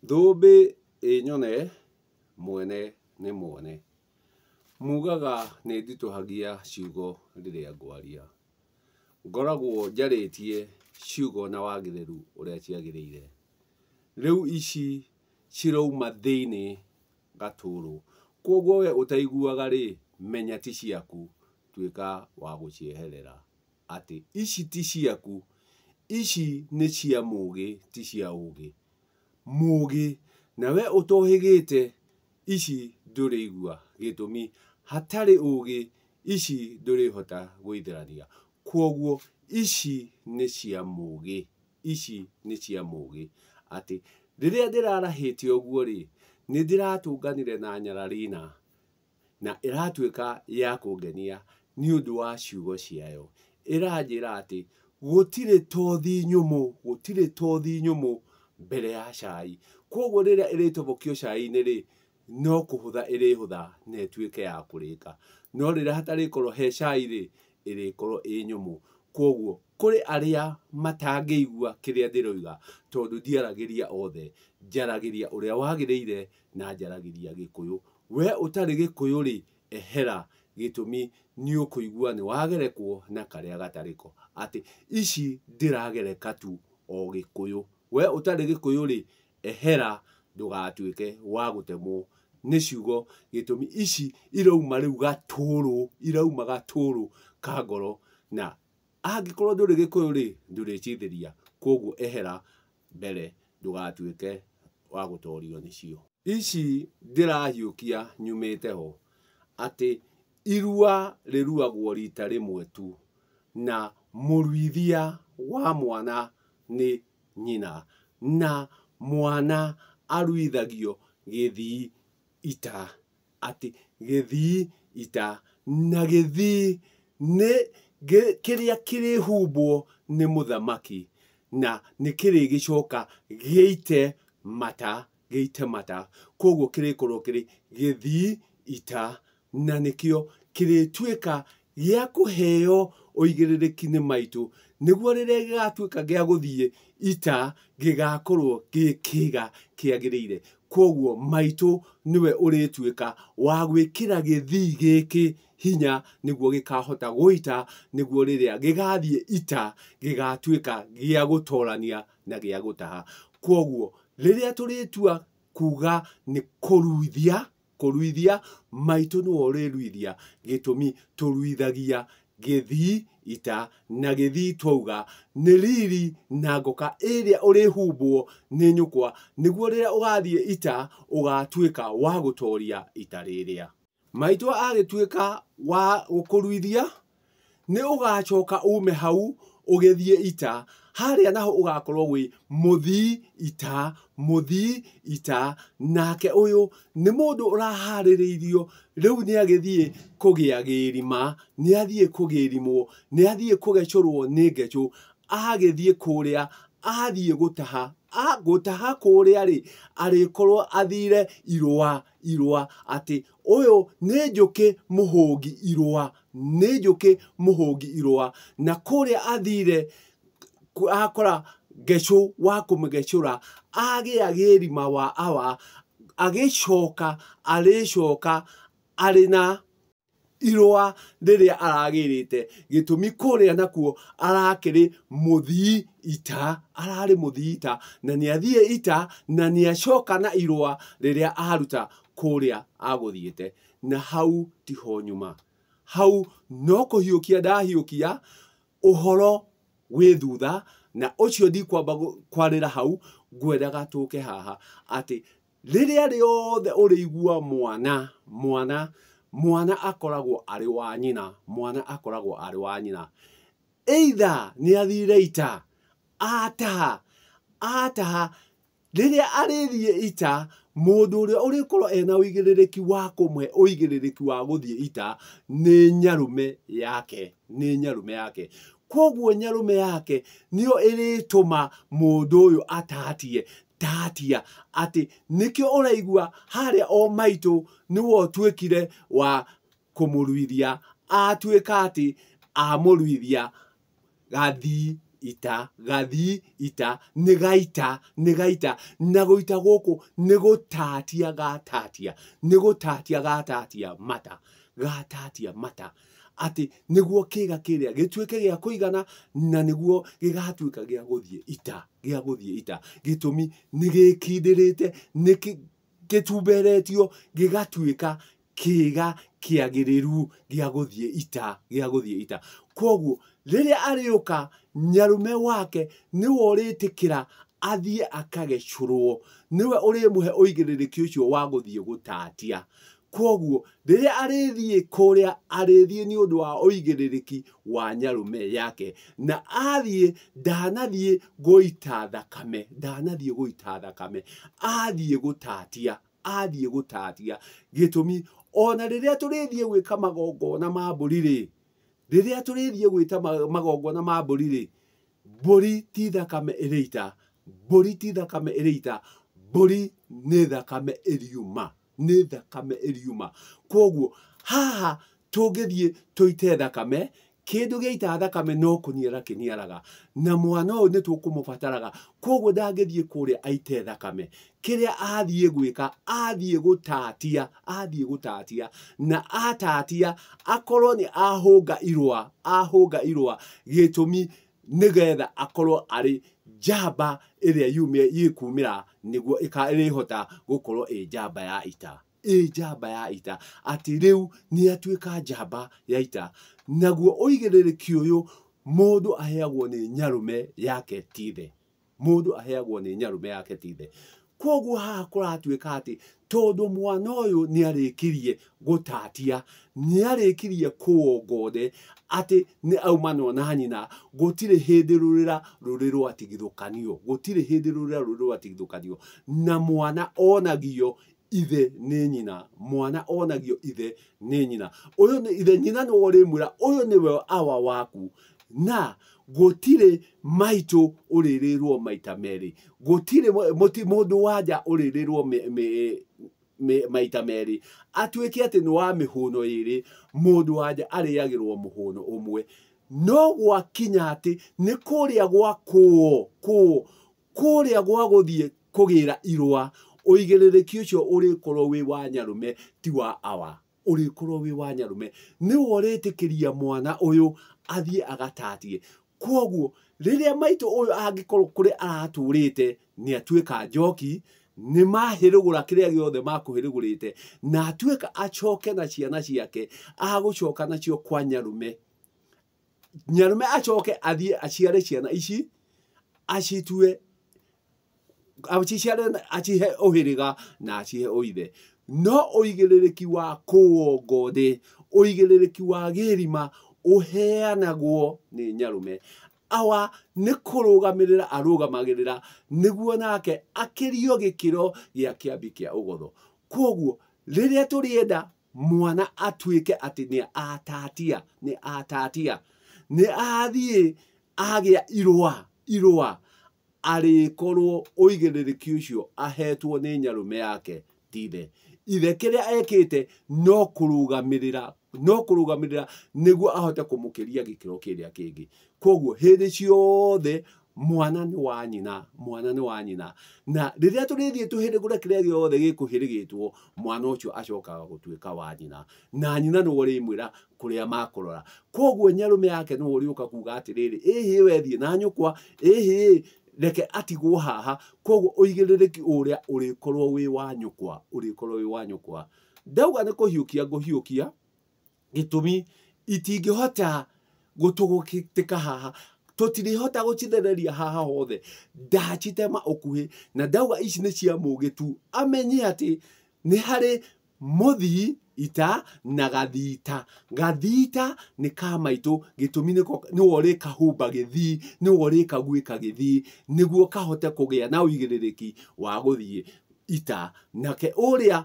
Thũmbĩ ĩnyone, mwene nĩ muone. Mugaga nĩ nditũhagia ciugo rĩrĩa ngwaria. Ngoragwo njarĩtie ciugo na wagĩrĩru ũrĩa ciagĩrĩire. Rĩu ici cirauma thĩinĩ gatũrũ. Koguo we ũtaiguaga rĩ, menya ti ciaku, tuĩka wa gũcieherera. Atĩ ici ti ciaku, ici nĩ cia mũgĩ ti cia ũgĩ. Mũgĩ, na we ũtohĩgĩte ici ndũrĩigua gĩtũmi hatarĩ ũgĩ ici ndũrĩhota gũithĩrania. Koguo ici nĩ cia mũgĩ, ici nĩ cia mũgĩ. Atĩ rĩrĩa ndĩrarahĩte ũguo rĩ, nĩ ndĩratũnganire na Nyararina na ĩratuĩka ya kũngenia nĩ ũndũ wa ciugo ciayo. Ĩranjĩra atĩ gũtirĩ tothi nyũmũ, gũtirĩ tothi nyũmũ mbere ya cai. Koguo rĩrĩa ĩrĩtobokio cai-inĩ rĩ, no kũhũtha ĩrĩhũtha na ĩtuĩke ya kũrĩka. No rĩrĩa hatarĩkorwo he cai rĩ, ĩrĩkorwo ĩ nyũmũ. Koguo kũrĩ arĩa matangĩigua kĩrĩa ndĩroiga, tondũ ndiaragĩria othe, njaragĩria ũrĩa wagĩrĩire na njaragĩria Gĩkũyũ. We ũtarĩ Gĩkũyũ rĩ, ehera, gĩtũmi nĩ ũkũigua nĩ wagerekwo na karĩa gatarĩ ko. Atĩ ici ndĩragereka tu o Gĩkũyũ. We ũtarĩ Gĩkũyũ rĩ, ehera ndũgatuĩke wa gũtemwo nĩ ciugo, gĩtũmi ici irauma rĩu gatũrũ, irauma gatũrũ ka ngoro, na angĩkorwo ndũrĩ Gĩkũyũ rĩ, ndũrĩcithĩria. Koguo ehera mbere ndũgatuĩke wa gũtorio nĩcio. Ici ndĩrahiũkia nyumĩte ho, atĩ irua rĩruagwo rita rĩmwe tu, na mũruithia wa mwana nĩ nyina, na mwana aruithagio gĩthii ita. Atĩ gĩthii ita, na gĩthii nĩ kĩrĩa kĩrĩhumbwo nĩ mũthamaki, na nĩ kĩrĩgĩcoka gĩite mata, gĩite mata. Koguo kĩrĩkorwo kĩrĩ gĩthii ita, na nĩkĩo kĩrĩtuĩka gĩa kũheo ũigĩrĩrĩki nĩ maitũ, nĩguo rĩrĩa gĩgatuĩka gĩa gũthiĩ ita gĩgakorwo gĩ kĩga kĩagĩrĩire. Koguo maitũ nĩwe ũrĩtuĩka wa gwĩkĩra gĩthii gĩkĩ hinya, nĩguo gĩkahota gũita, nĩguo rĩrĩa gĩgathiĩ ita gĩgatuĩka gĩa gũtorania na gĩa gũtaha. Koguo rĩrĩa tũrĩtua kuga nĩ kũruithia, kũruithia, maitũ nĩwe ũrĩruithia, gĩtũmi tũruithagia gĩthii ita, na gĩthii twauga nĩ riri na ngoka ĩrĩa ũrĩhumbwo nĩ nyũkwa, nĩguo rĩrĩa ũgathiĩ ita ũgatuĩka wa gũtoria ita rĩrĩa. Maitũ agĩtuĩka wa gũkũruithia, nĩ ũgacoka ume hau ũgĩthiĩ ita, harĩa naho ũgakorwo wĩ mũthii ita, mũthii ita, nake ũyũ nĩ mũndũ ũraharĩrĩirio rĩu nĩ agĩthiĩ kũgĩa gĩrima, nĩ athiĩ kũgĩrimwo, nĩ athiĩ kũgecũrwo nĩ ngecũ, agĩthiĩ kũrĩa, athiĩ gũtaha, gũtaha kũrĩa rĩ, arĩkorwo athire irũa, irũa, atĩ ũyũ nĩ njũkĩ mũhũngi irũa, nĩ njũkĩ mũhũngi irũa, na kũrĩa athire akora ngecũ wa kũmũgecũra, agĩa gĩrima wa awa, agĩcoka arĩcoka arĩ na irũa rĩrĩa aragĩrĩte, gĩtũmi kũrĩa nakuo arakĩrĩ mũthii ita, ararĩ mũthii ita, na nĩ athiĩ ita, na nĩ acoka na irũa rĩrĩa aruta kũrĩa agũthiĩte. Na hau tiho nyuma, hau no kũhiũkia ndahiũkia ũhoro wĩ thutha, na ũcio ndikwamba kwarĩra hau, ngwendaga tũke haha atĩ rĩrĩa rĩothe ũrĩigua mwana, mwana, mwana akoragwo arĩ wa nyina, mwana akoragwo arĩ wa nyina, either nĩ athire ita, ataha, ataha, rĩrĩa arĩthiĩ ita, mũndũ ũrĩa ũrĩkorwo ena ũigĩrĩrĩki wa kũmũhe ũigĩrĩrĩki wa gũthiĩ ita nĩ nyarũme yake, nĩ nyarũme yake. Koguo nyarũme yake nĩyo ĩrĩtũma mũndũ ũyũ atatie, tatia, atĩ nĩkĩo ũraigua harĩa o maitũ nĩwe ũtuĩkire wa kũmũruithia, atuĩka atĩ amũruithia gathii ita, gathii ita, nĩ gaita, nĩ gaita. Na gũita gũkũ nĩ gũtatia gatatia, nĩ gũtatia gatatia mata, gatatia mata. Atĩ nĩguo kĩga kĩrĩa gĩtuĩke gĩa kũigana na nĩguo gĩgatuĩka gĩa gũthiĩ ita, gĩa gũthiĩ ita. Gĩtũmi nĩ gĩkindĩrĩte, nĩ gĩtumberetio gĩgatuĩka kĩga kĩagĩrĩru gĩa gũthiĩ ita, gĩa gũthiĩ ita. Kwoguo rĩrĩa arĩũka nyarume wake nĩwe ũrĩtĩkĩra athiĩ akagecũrwo, nĩwe ũrĩmũhe ũigĩrĩrĩki ũcio wa gũthiĩ gũtatia. Kwoguo rĩrĩa arĩthiĩ kũrĩa arĩthiĩ nĩ ũndũ wa ũigĩrĩrĩki wa nyarume yake, na athiĩ ndanathiĩ gũita thakame, ndanathiĩ gũita thakame, athiĩ gũtatia, athiĩ gũtatia. Gĩtũmi ona rĩrĩa tũrĩthiĩ gwĩka magongona ma mbũri rĩ, rĩrĩa tũrĩthiĩ gwĩta magongona ma mbũri rĩ, mbũri ti thakame ĩrĩita, mbũri ti thakame ĩrĩita, mbũri nĩ thakame ĩriuma, nĩ thakame ĩriuma. Kwoguo haha tũngĩthiĩ tũite thakame, kĩndũ gĩaita thakame no kũniara kĩniaraga, na mwana ũyũ nĩ tũkũmũbataraga. Kwoguo ndangĩthiĩ kũrĩa aite thakame, kĩrĩa athiĩ gwĩka athiĩ gũtatia, athiĩ gũtatia, na atatia akorwo nĩ ahũnga irũa, ahũnga irũa. Gĩtũmi nĩgetha akorwo arĩ njamba ĩrĩa yĩkumĩra nĩguo ĩrĩhota gũkorwo ĩ njamba ya ita, ĩ njamba ya ita, atĩ rĩu nĩ atuĩka njamba ya ita. Naguo ũigĩrĩrĩki ũyũ mũndũ aheagwo nĩ nyarume yake ti ithe, mũndũ aheagwo nĩ nyarume yake ti ithe. Kwoguo haha kũratuĩka atĩ tondũ mwana ũyũ nĩ arĩkirie gũtatia, nĩ arĩkirie kũongonde atĩ nĩ aumanwo na nyina, gũtirĩ hĩndĩ rũrĩra rũrĩ rwatigithũkanio, gũtirĩ hĩndĩ rũrĩra rũrĩ rwatigithũkanio. Na mwana onagio ithe nĩ nyina, mwana onagio ithe nĩ nyina. Ũyũ nĩ ithe, nyina nĩwe ũrĩmwĩra ũyũ nĩwe awa waku. Na gũtirĩ maitũ ũrĩrĩrwo maita merĩ, gũtirĩ mũndũ wa nja ũrĩrĩrwo maita merĩ, atuĩke atĩ nĩ wa mĩhũno ĩrĩ, mũndũ wa nja arĩagĩrwo mũhũno ũmwe. No gwakinya atĩ nĩ kũrĩa gwa kũo, kũo, kũrĩa gwa gũthiĩ kũgĩra irũa, ũigĩrĩrĩki ũcio ũrĩkorwo wĩ wa nyarume ti wa awa, ũrĩkorwo wĩ wa nyarume. Nĩwe ũrĩtĩkĩria mwana ũyũ athiĩ agatatie. Kwoguo rĩrĩa maitũ ũyũ angĩkorwo kũrĩa aratũrĩte nĩ atuĩka njoki, nĩ mahĩrũgũra kĩrĩa gĩothe makũhĩrũgũrĩte, na atuĩka acoke na ciana ciake, agũcoka nacio kwa nyarume. Nyarume acoke athiĩ aciare ciana ici, acitue, aciciare, acihe ũhĩrĩga na acihe ũithe. No ũigĩrĩrĩki wa kũongonde, ũigĩrĩrĩki wa gĩrima ũheanagwo nĩ nyarume. Awa nĩ kũrũgamĩrĩra arũgamagĩrĩra nĩguo nake akĩrio gĩkĩro gĩa kĩambi kĩa ũgotho. Kwoguo rĩrĩa tũrĩenda mwana atuĩke atĩ nĩ atatia, nĩ atatia, nĩ athiĩ agĩa irũa, irũa, arĩkorwo ũigĩrĩrĩki ũcio ahetwo nĩ nyarume yake ti ithe. Ithe kĩrĩa ekĩte no kũrũgamĩrĩra, no kũrũgamĩrĩra nĩguo ahote kũmũkĩria gĩkĩro kĩrĩa kĩngĩ. Kwoguo hĩndĩ ciothe mwana nĩ wa nyina, mwana nĩ wa nyina. Na rĩrĩa tũrĩthiĩ tũhĩrĩgũre kĩrĩa gĩothe gĩkũhĩrĩgĩtwo, mwana ũcio acokaga gũtuĩka wa nyina, na nyina nĩwe ũrĩmwĩra kũrĩa makũrora. Kwoguo nyarume yake nĩwe ũrĩũka kuga atĩrĩrĩ, ĩhĩ we thiĩ na nyũkwa, ĩhĩ reke atigwo haha. Kwoguo ũigĩrĩrĩki ũrĩa ũrĩkorwo wĩ wa nyũkwa, ũrĩkorwo wĩ wa nyũkwa. Ndauga nĩ kũhiũkia ngũhiũkia, gĩtũmi itingĩhota gũtũgũtĩka haha, tũtirĩhota gũcithereria haha hothe, ndacitema ũkuhĩ. Na ndauga ici nĩ cia mũgĩ tu, amenye atĩ nĩ harĩ mũthii ita na gathita. Gathita nĩ ka maitũ, gĩtũmi nĩwe ũrĩkahumba gĩthii, nĩwe ũrĩkaguĩka gĩthii, nĩguo kahote kũgĩa na ũigĩrĩrĩki wa gũthiĩ ita. Nake ũrĩa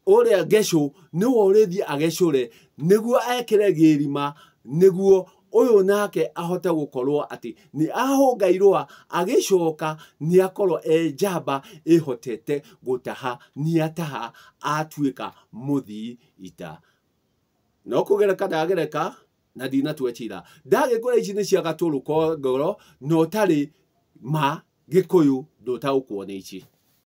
ũrĩa ngecũ nĩwe ũrĩthiĩ agecũre nĩguo ekĩre gĩrima, nĩguo ũyũ nake ahote gũkorwo atĩ nĩ ahũnga irũa, agĩcoka nĩ akorwo e njamba ĩhotete gũtaha, nĩ ataha atuĩka mũthii ita. No kũgereka ndagereka, Na ndinatua cira ndagĩkũra ici nĩ cia gatũrũ ko ngoro na ũtarĩ ma Gĩkũyũ ndũtaũkwo nĩ ici.